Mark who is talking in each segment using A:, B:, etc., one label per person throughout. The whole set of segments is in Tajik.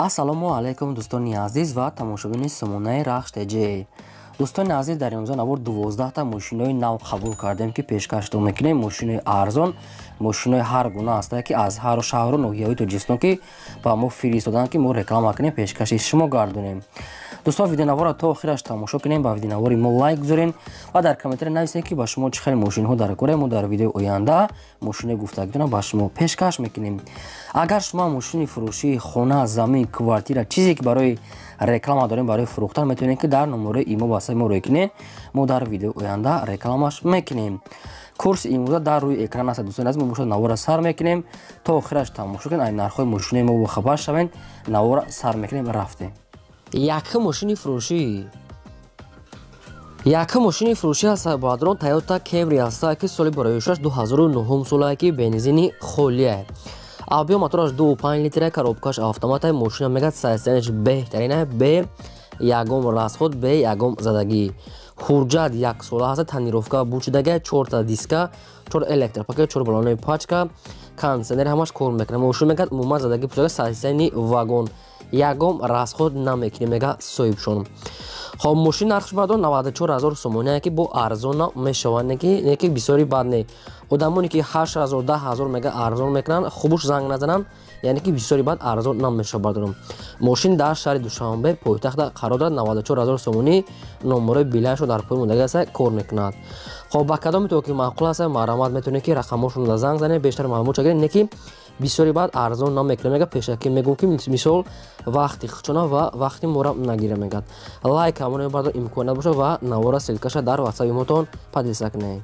A: Ассалому алайкум дӯстони азиз ва тамошобини сомонаи Рахш ТЖ. Дӯстони азиз, дар имрӯза навор 12 та мошинои нав қабул кардем, ки пешкаштон мекунем. Мошинои арзон, мошинои ҳар гуна ҳастанд, ки аз ҳар шаҳру ноҳияҳои Тоҷикистон ки ба мо фиристоданд, ки мо реклама кунем, пешкаши шумо гардонем. Дӯстон, видеонаворро то охираш тамошо кунем, ба видеонавори мо лайк гузорен ва дар комментария нависед, ки ба шумо чӣ хел мошинҳо дар кора. Мо дар видеои оянда мошинои гуфтагитонро ба шумо пешкаш мекунем. Агар шумо мошини фурӯшии хона, замин, квартира, чизе ки барои реклама дорем, барои фурӯхтан, метавонед, ки дар номерои имо васаи мо рӯй кунед. Мо дар видеои оянда рекламаш мекунем. Курси имрӯза дар рӯи экран аст. Дӯстони азиз, мо бошад навора сар мекунем, то охираш тамошо кунед, ай нархҳои мошинои мо бохабар шавед. Навора сар мекунем, рафтем. Якум мошини фурӯшӣ. Якум мошини фурӯшӣ аст, бародарон, Toyota Camry аст, ки соли бароишаш 2009 сола, ки бензини холия. Объем мотораш 2,5 литра, коробкаш автомата, мошина мегад состоянияш беҳтарина, бе ягон расход, бе ягон задагӣ. Ҳурҷат як сола ҳаст, тонировка бучидага, 4 та диска, 4 электропакет, 4 баллонои пачка, кондиционер ҳамаш кор мекунад. Мошина мегад умуман задагӣ пучида, состоянияи вагон, ягон расход намекунем, мега соҳибшон. Хоб, мошин нархш, бардор, 94 ҳазор сомония, ки бо арзон мешавад, не ки бисёри бад не. Одамоне ки 8 ҳазор, 10 ҳазор мега арзон мекунанд, хубуш занг назананд, яъне ки бисёри бад арзон намешавад, бардорам. Мошин дар шаҳри Душанбе, пойтахта қарор дорад, 94 ҳазор сомонӣ. Номерои билетшо дар пои мондагӣ аст, кор мекунад. Хоб, ба кадоме то ки маъқул аст, марҳамат, метавонед, ки рақамҳошонро занг занед, бештар маълумот гиред. Не ки бисёри баъд арзон намекунад, мега. Пешакӣ мегӯм, ки мисол вақти хучона ва вақти мора нагира, мегӯяд. Лайк ҳамоне, бардор, имконият бошад ва навора ссылкаша дар ватсапи мотон поделиться кунед.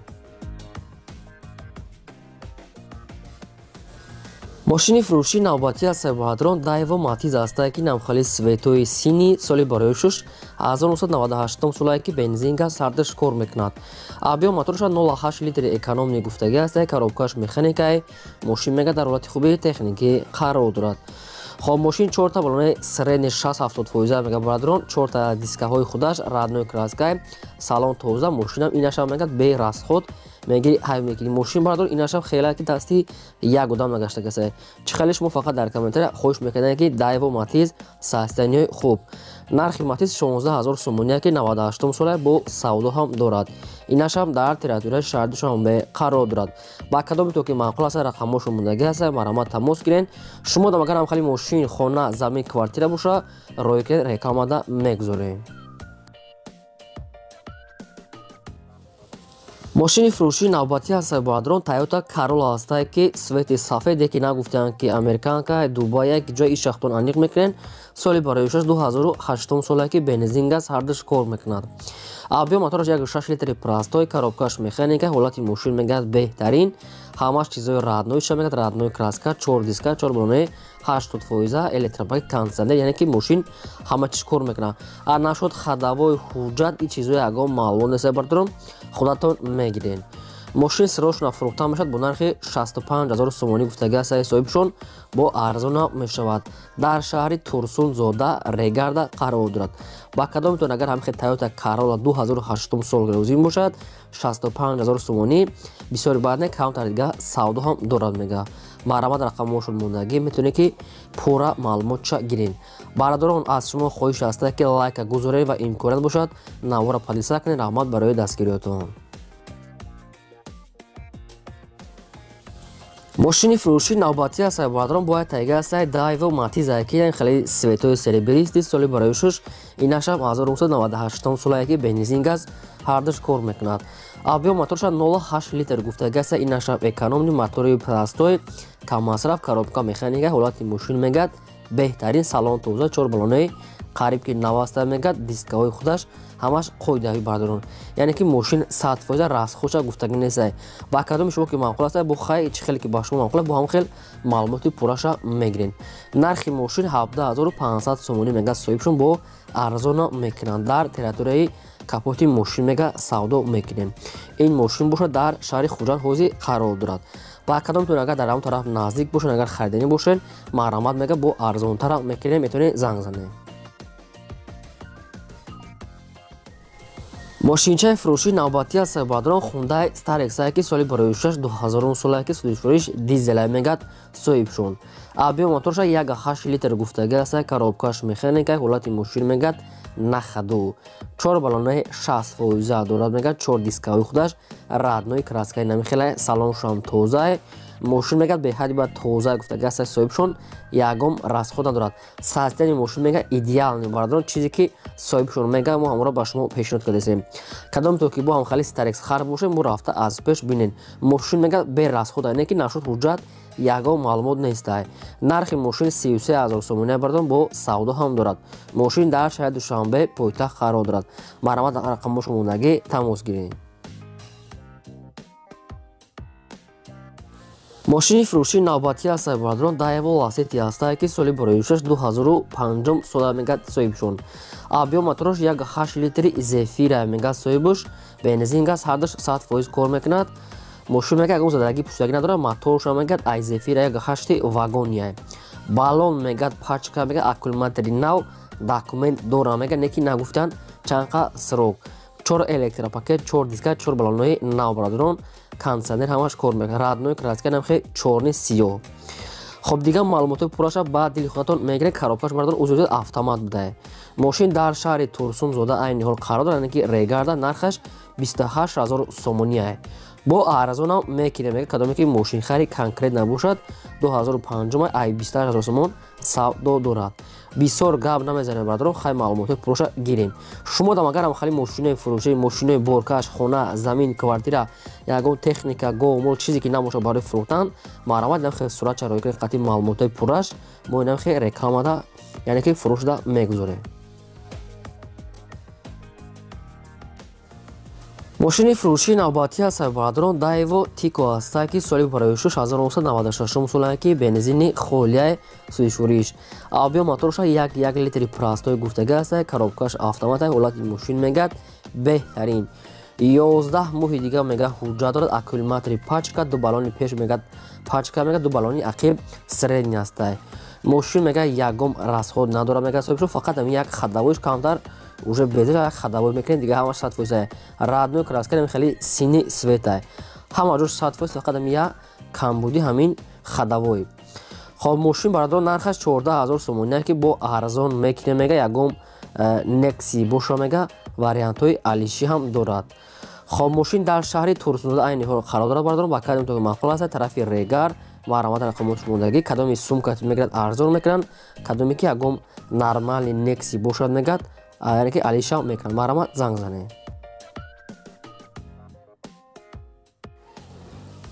A: Мошини фурӯшии навбатӣ аз бародарон Дайво Матиз аст, ки навхали цветои синий, соли бароишуш 1998 солае, ки бензин, газ сардаш кор мекунад. Объем моторша 0,8 литри, экономный гуфтагӣ аст, коробкаш механикай. Мошин мега дар ҳолати хуби техникӣ қарор дорад. Хоб, мошин чорта баллонаи средний 60-70 фоиза, мега, бародарон, чорта дискаҳои худаш родной краскай, салон тоза. Мошинам инашам мегад бе расход мегири, ҳай мекунӣ. Мошин, бародарон, инашам хеле ки дасти як одам нагаштагаса. Чӣ хеле шумо фақат дар комментария хоҳиш мекардем, ки Дайво Матиз состоянияи хуб. Нархи Матиз 16 ҳазор сомония, ки 98 сола, бо савдо ҳам дорад. Инашам дар территорияи шаҳри Душанбе қарор дорад. Ба кадоме то ки маъқул аст, рақамҳошон мондагӣ аст, марҳамат, тамос гирен. Шумо дам агар ҳам хеле мошин, хона, замин, квартира боша, рӯй кунед, рекламада мегузорем. Мошини фурӯшии навбатӣ аст, бародарон, Toyota Corolla аст, ки цвети сафеде, ки нагуфтаанд, ки американка, Дубай, як ҷои ишахтон аниқ мекунед. Соли бароишаш 2008 сола, ки бензин, газ ҳардуш кор мекунад. Объем мотораш 1,6 литри простой, коробкаш механика. Ҳолати мошин мегӯяд беҳтарин, ҳамаш чизои роднойша, мегӯяд родной краска, чор диска, чор баллонаи 80 фоиза, электропакет, кондиционер, яъне ки мошин ҳама чиз кор мекунад. А нашуд ходовой, ҳуҷҷат, и чизои ягон маълумот нест, бардорам, худатон мегирен. Мошин срочно фурӯхта мешавад бо нархи 65 ҳазор сомонӣ гуфтагӣ аст соҳибшон, бо арзона мешавад. Дар шаҳри Турсунзода, Регарда қарор дорад. Ба кадометон агар ҳамхел Toyota Corolla 2008 сол лозим бошад, 65 ҳазор сомонӣ, бисёри баъд не, камтар дига савдо ҳам дорад, мега. Марҳамат, рақамҳошон мондагӣ, метавонед, ки пурра маълумотша гирен. Бародарон, аз шумо хоҳиш аст, ки лайка гузоред ва имконият бошад, навора поделиться кунед. Раҳмат барои дастгириётон. Мошини фурӯшии навбатӣ аст, бародарон, бояд тайга аст, Дайво Матиз, ки хеле цветои серебристый, соли бароишуш инашам 1998 солае, ки бензин, газ ҳардуш кор мекунад. Объем моторша 0,8 литр гуфтагӣ аст. Инашам экономный, мотори простой, каммасраф, коробка механика. Ҳолати мошин мегӯяд беҳтарин, салон тоза, чор баллонаи қариб ки наваста, мегӯяд дискаҳои худаш ҳамаш қоидави, бардорон, яъне ки мошин 100% расходша гуфтагӣ нест. Ба кадоми шумо ки маъқул аст, бо хай чӣ хеле ки ба шумо маъқул, бо ҳам хел маълумоти пурраша мегирен. Нархи мошин 17 500 сомонӣ, мегӯяд соҳибшон, бо арзона мекунанд. Дар территорияи капоти мошин мега савдо мекунем. Ин мошин бошад дар шаҳри Хуҷанд ҳозир қарор дорад. Ба кадомтон агар дар ҳамон тараф наздик бошед, агар хариданӣ бошед, марҳамат, мега бо арзонтара мекунем, метавонед занг занед. Мошинчаи фурӯшии навбатӣ аст, бародарон, Хундай Starex, ки соли бароишаш 2000 солае, ки судишфурӯш дизелай, мегӯяд соҳибшон. Объем моторша 1,8 литр гуфтаги аст, коробкаш механика, ҳолати мошин мегад на ходу. 4 баллонаи 60% дорад мегад, 4 дискаи худаш родной краскаи намихела, салоншам тозае. Мошин мегад беҳади ба тоза гуфтаги аст соҳибшон, ягон расход надорад. Состояние мошин мегад идеальный бародарон, чизе ки соҳибшон мегад мо ҳамро ба шумо пешниҳод кардесем. Кадом то ки бо ҳам хали Старекс хар бошем, бо рафта аз пеш бинен. Мошин мегад бе расход, не ки нашуд ҳуҷҷат ягон маълумот нестай. Нархи мошин 33 000 сомонӣ бародарон, бо савдо ҳам дорад. Мошин дар шаҳри Душанбе пойтахт қарор дорад. Марҳамат рақамҳошо мондагӣ тамос гиред. Мошини фурӯшии навбатӣ аст бародарон, Daewoo Lacetti ҳастае ки соли 2006 2005 сола мегад соҳибшон. Объем мотораш 1,8 литри Зефира мегад соҳибш, бензин газ ҳардаш 100% кор мекунад. Мошин мегад ягон задагӣ пӯшидагӣ надорад, моторша мегад ай Зефира 1,8 вагония. Баллон мегад пачка мегад аккумулятори нав, документ дора мегад, не ки нагуфтанд чанқа срок. 4 электропакет, 4 диска, 4 баллонои нав бародарон, кондиционер ҳамаш кор мекунад. Родной краска намхе чорни сиёҳ. Хоб дигар маълумотҳои пурраша ба дили худатон мегиред. Коробкаш бародарон узӯзуд автомат будае. Мошин дар шаҳри Турсунзода айни ҳол қарор дорад, яъне ки Регарда, нархаш 28 000 сомоние. Бо арзонам мекунем, мегӯяд кадоме ки мошинхари конкрет набошад, 2005 ай 28 000 сомон савдо дорад. Бисёр гап намезанем бародарон, хай маълумотҳои пурраша гирем. Шумо дам агарам хали мошинои фурӯшӣ, мошинои боркаш, хона, замин, квартира, ягон техника, гов, мол, чизе ки набошад барои фурӯхтан, марҳамат инам хел сурат чароӣ кунед қатъи маълумотҳои пурраш, мо инам хел рекламада, яъне ки фурӯшда мегузорем. Мошини фурӯшии навбатӣ аст бародарон, Daewoo Tico ҳастае ки соли 2006 1996 солае ки бензини холияи сӯзишвориш. Объем моторша 1,1 литри простой гуфтагӣ аст, коробкаш автомат, ҳолати мошин мегад беҳтарин. 11 моҳи дигар мегад ҳуҷҷат дорад, аккумулятори пачка, ду баллони пеш мегад пачка мегад, ду баллони ақиб средний ҳастае. Мошин мегад ягон расход надорад мегад соҳибшон, фақат ҳамин як ходовойш камтар уже безир як ходовой мекунед, дигар ҳамаш 100%. Родной краска ҳамин хеле сини светае. Ҳама ҷош 100%, фақат ҳамин як камбуди ҳамин ходовой. Хоб мошин бародарон нархаш 14 000 сомонӣ ки бо арзон мекунем мега, ягон Nexi боша мега, вариантҳои алишӣ ҳам дорад. Хоб мошин дар шаҳри Турсунзода айни ҳол қарор дорад бародарон, ба кадом то маъқул аст тарафи Регар, марҳамат рақамотш мондагӣ, кадоми сумка мегирад арзон мекунанд, кадоме ки ягон нормали Nexi бошад мегад, яъне ки алиша мекунанд. Марҳамат занг занед.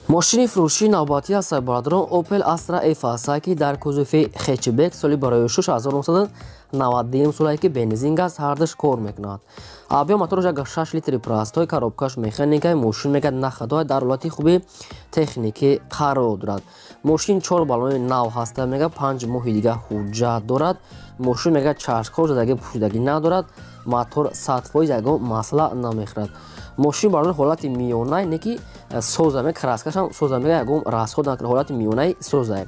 A: Мошини фурӯшии навбатӣ аст бародарон, Opel Astra F ҳастае ки дар кузови хэтчбек соли 2006 1992 солае ки бензин газ ҳардаш кор мекунад. Объем мотораш 1,6 литри простой, коробкаш механика, мошин мегад на ходовая, дар ҳолати хуби техникӣ қарор дорад. Мошин 4 баллони нав ҳаста мегад, 5 моҳи дигар ҳуҷҷат дорад. Мошин мегад чашкҳо задагӣ пӯшидагӣ надорад, мотор 100% ягон масъала намехӯрад. Мошин бародарон ҳолати миёнай, не ки соза мега, краскашам соза мега, ягон расход накунад, ҳолати миёнаи созае.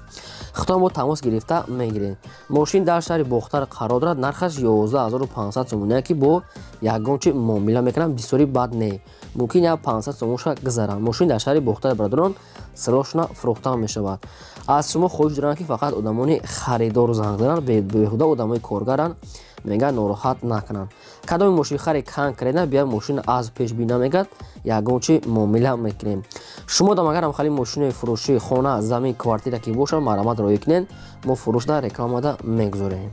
A: Худтон бо тамос гирифта мегиред. Мошин дар шаҳри Бохтар қарор дорад, нархаш 11500 сомонӣ ки бо ягон чи муомила мекунанд, бисёри бад не. Мумкин як 500 сомонша гузаранд. Мошин дар шаҳри Бохтар бародарон срочно фурӯхта мешавад. Аз шумо хоҳиш дорам ки фақат одамони харидор занг зананд, беҳуда одамои коргаранд мегӯяд нороҳат накунанд. Кадоми мошинхари конкретно бия мошин аз пеш бина мегӯяд, ягон чи муомила мекунем. Шумо дам агарам хали мошинои фурӯшии хона, замин, квартира ки бошад, марҳамат роӣ кунед, мо фурӯшда рекламада мегузорем.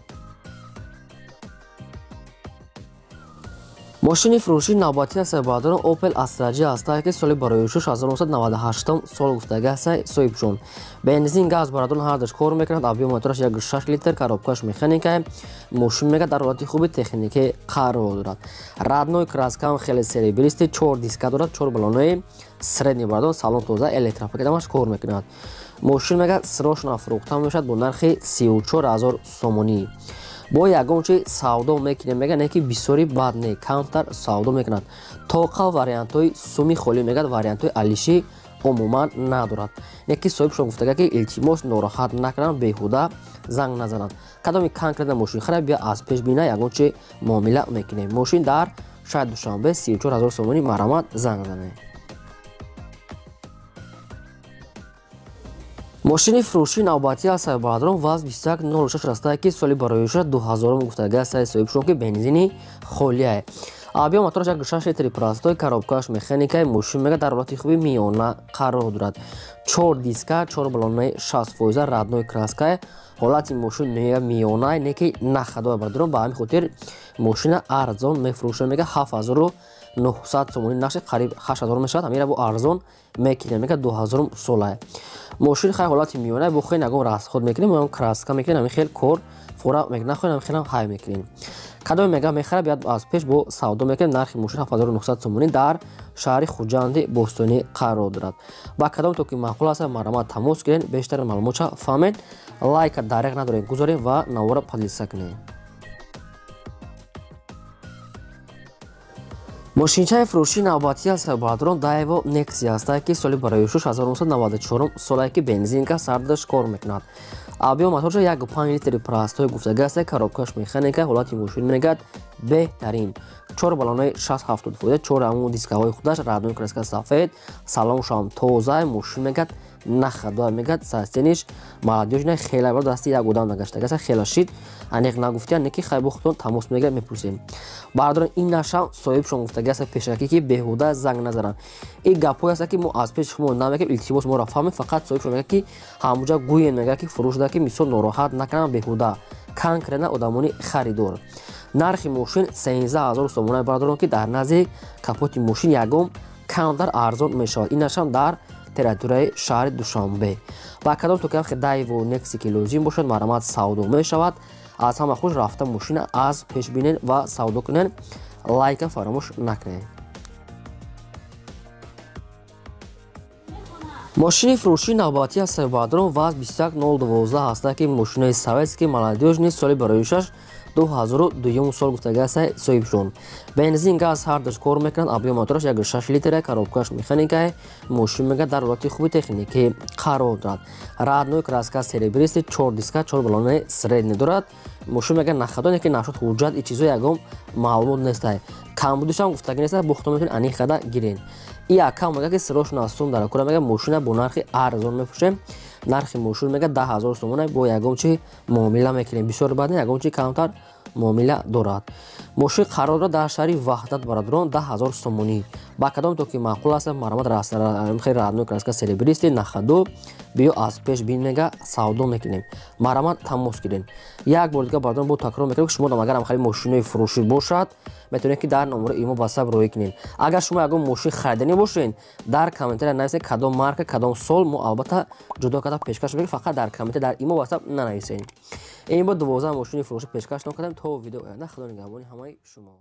A: Мошини фурӯшии навбатӣ аст бародарон, Opel Astra J ҳастае ки соли 2006 1998 сол гуфтагӣ аст соҳибшон. Бензин газ бародарон ҳардаш кор мекунад, объем мотораш 1,6 литр, коробкаш механика, мошин мегад дар ҳолати хуби техникӣ қарор дорад. Родной краскам хеле серебристый, 4 диска дорад, 4 баллонои средний бародарон, салон тоза, электропакет ҳамаш кор мекунад. Мошин мегад срочно фурӯхта мешавад бо нархи 34 000 сомонӣ. Бо ягон чи савдо мекунем мегӯяд, не ки бисёри бад не, камтар савдо мекунад. Тоқа вариантҳои суми холӣ мегӯяд, вариантҳои алишӣ умуман надорад. Не ки соҳибшон гуфтага ки илтимос нороҳат накунанд, беҳуда занг назананд. Кадоми конкретно мошин харад, бия аз пеш бина, ягон чи муомила мекунем. Мошин дар шаҳри Душанбе 34 000 сомонӣ, марҳамат занг занед. Мошини фурӯши навбатӣ аст бародарон ВАЗ 2106 растае ки соли бароиша 2000 гуфтага аст соҳибшон ки бензини холия. Объём мотораш 1,6 литри простой, коробкаш механикаи, мошин мега дар ҳолати хуби миёна қарор дорад. 4 диска, 4 баллонаи 60%, родной краска, ҳолати мошин мега миёна, не ки нахадоя бародарон, ба ҳамин хотир мошина арзон мефурӯшад, мега 7900 сомонӣ нархи қариб 8000 мешавад, ҳамира бо арзон мекунем, мега 2000 сола. Мошин хай ҳолати миёна, бо хеле ягон расход мекунем, ягон краска мекунем, ҳамин хел кор фора мекунем, ҳамин хелам ҳай мекунем. Кадоме мега мехарад, биёд аз пеш бо савдо мекунем. Нархи мошин 7900 сомонӣ дар шаҳри Хуҷанди бостонӣ қарор дорад. Ба кадом то ки маъқул аст, марҳамат тамос гиред, бештар маълумотша фаҳмед, лайка дареғ надоред гузоред ва навора поделиться кунед. Мошинчаи фурӯши навбатӣ аст бародарон Daewoo Nexia аст ки соли барои 1994 солае ки бензинка сардаш кор мекунад. Объём моторша 1,5 литри простой гуфтага аст, коробкаш механика, ҳолати мошин мегӯяд беҳтарин. 4 баллонаи 60-70%, 4 ҳамон дискаҳои худаш, родной краска сафед, салоншам тоза, мошин мегӯяд нахадоя, мегӯяд состояниш молодёжный, хеле бар дасти як одам нагаштага аст, хеле шид, аниқ нагуфтия, не ки хай бо худтон тамос мегирад, мепурсем. Бародарон ин нашам соҳибшон гуфтага аст пешакӣ ки беҳуда занг назананд. Ин гапҳое аст ки мо аз пеши шумо намегӯем, илтимос моро фаҳмед, фақат соҳибшон мегӯяд ки ҳамуҷа гӯен, мегӯяд ки фурӯш шуда ки мисол нороҳат накунанд беҳуда, конкретно одамони харидор. Нархи мошин 13000 сомона бародарон ки дар назди капоти мошин ягон камтар арзон мешавад. Ин нашам дар территорияи шаҳри Душанбе. Ба кадом то ки Daewoo Nexia ки лозим бошад, марҳамат савдо мешавад. Аз ҳама хуш рафта мошина аз пеш бинед ва савдо кунед. Лайка фаромӯш накунед. Мошини фурӯши навбатӣ аст бародарон ВАЗ 21012 ҳаст ки мошинаи советский молодёжный соли бароишаш 2002 сол гуфтага аст соҳибшон. Бензин газ ҳардуш кор мекунад, объём мотораш 1,6 литра, коробкаш механика, мошин мега дар ҳолати хуби техникӣ қарор дорад. Родной краска серебристый, 4 диска, 4 баллонаи средний дорад. Мошин мега нахадо, ки нашуд ҳуҷҷат, и чизо ягон маълумот нестай. Камбудишам гуфтагӣ нест, бо худтон метавонед аниқ карда гиред. И акам мега ки сирошон аз сум дар кура, мега мошина бо нархи арзон мефурӯшем. Нархи мошин мега 10000 сомона бо ягон чи муомила мекунем. Бисёр бад не, ягон чи камтар муомила дорад. Мошин қарор дорад дар шаҳри Ваҳдат бародарон 10000 сомонӣ. Ба кадом то ки маъқул аст, марҳамат родной краска серебристый нахаду биё аз пеш бин, мега савдо мекунем. Марҳамат тамос гиред. Як бор дига бародарон бо такрор мекунем ки шумо агар ҳам хари мошинои фурӯшӣ бошад, метавонед ки дар номери имо WhatsApp роҳӣ кунед. Агар шумо ягон мошин хариданӣ бошед, дар комментария нависед кадом марка, кадом сол, мо албатта ҷудо карда пешкаш мекунем, фақат дар комментария дар имо WhatsApp нанависед. Ин бо 12 мошини фурӯшӣ пешкаш кардем. То видео оянда, Худо нигаҳбони ҳамаи шумо.